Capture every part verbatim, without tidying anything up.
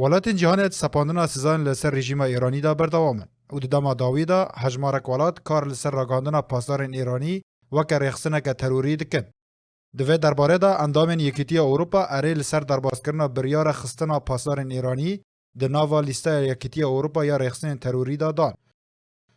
Welatên cîhanê di sepandina sizayên li ser rejîma Îranî de berdewam in û di dema dawî de hejmarek welat kar li ser ragihandina pasdarên Îranî weke rêxistineke terorî dikin. Di vê derbarê de endamên Yekîtiya Ewropa erê li ser derbaskirina biryara xistina pasdarên Îranî di nava lîsteya Yekîtiya Ewropa ya rêxistinên terorî de dan.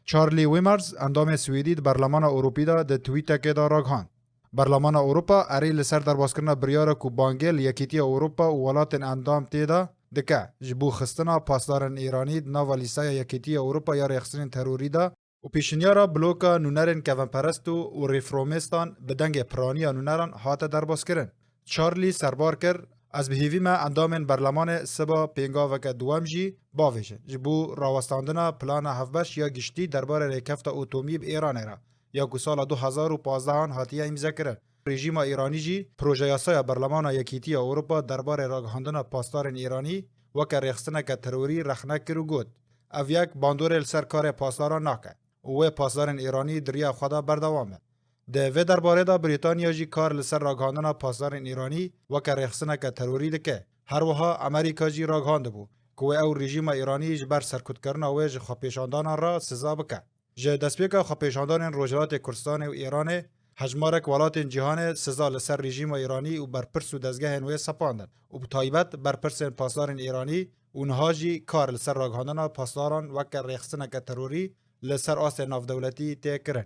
Charlie Weimers, endamê Swêdî di Berlemana Ewropî de di twîtekê de ragihand. Berlemana Ewropa erê li ser derbaskirina biryara ku bangê li Yekîtiya Ewropa û welatên endam tê de dike, ji bo xistina pasdarên Îranî di nava lîsteya Yekîtiya Ewropa ya rêxistinên terorî de û pêşinyara bloka nûnerên kevinperest û, û reformîstan bi dengê piraniya nûneran hate derbaskirin. Charlie serbar kir, Ez bi hêvî me endamên berlemanê siba pêngaveke duwem jî bavêjin, ji bo rawestandina plana hevbeş ya giştî derbarê rêkefta atomî bi Îranê re, ya ku sala du hezar û pazdeh an hatiye îmzekirin. Rejîma Îranî jî projeyasaya Berlemana Yekîtiya Ewropa derbarê ragihandina pasdarên Îranî weke rêxistineke terorî rexne kir û got, Ev yek bandorê li ser karê pasdaran nake û wê pasdarên Îranî di riya xwe de berdewam bin. Di vê derbarê de Brîtanya jî kar li ser ragihandina pasdarên Îranî weke rêxistineke terorî dike. Her wiha Amerîka jî ragihandibû ku wê ew rejîma Îranî ji ber serkutkirina wê ji xwepêşandanan re siza bike. Ji destpêka xwepêşandanên Rojhilatê Kurdistanê û Îranê hejmarek welatên cîhanê siza li ser rejîma Îranî û berpirs û dezgehên wê sepandin û bi taybet berpirsên pasdarên Îranî û niha jî kar li ser ragihandina pasdaran weke rêxistineke terorî li ser astê navdewletî tê kirin.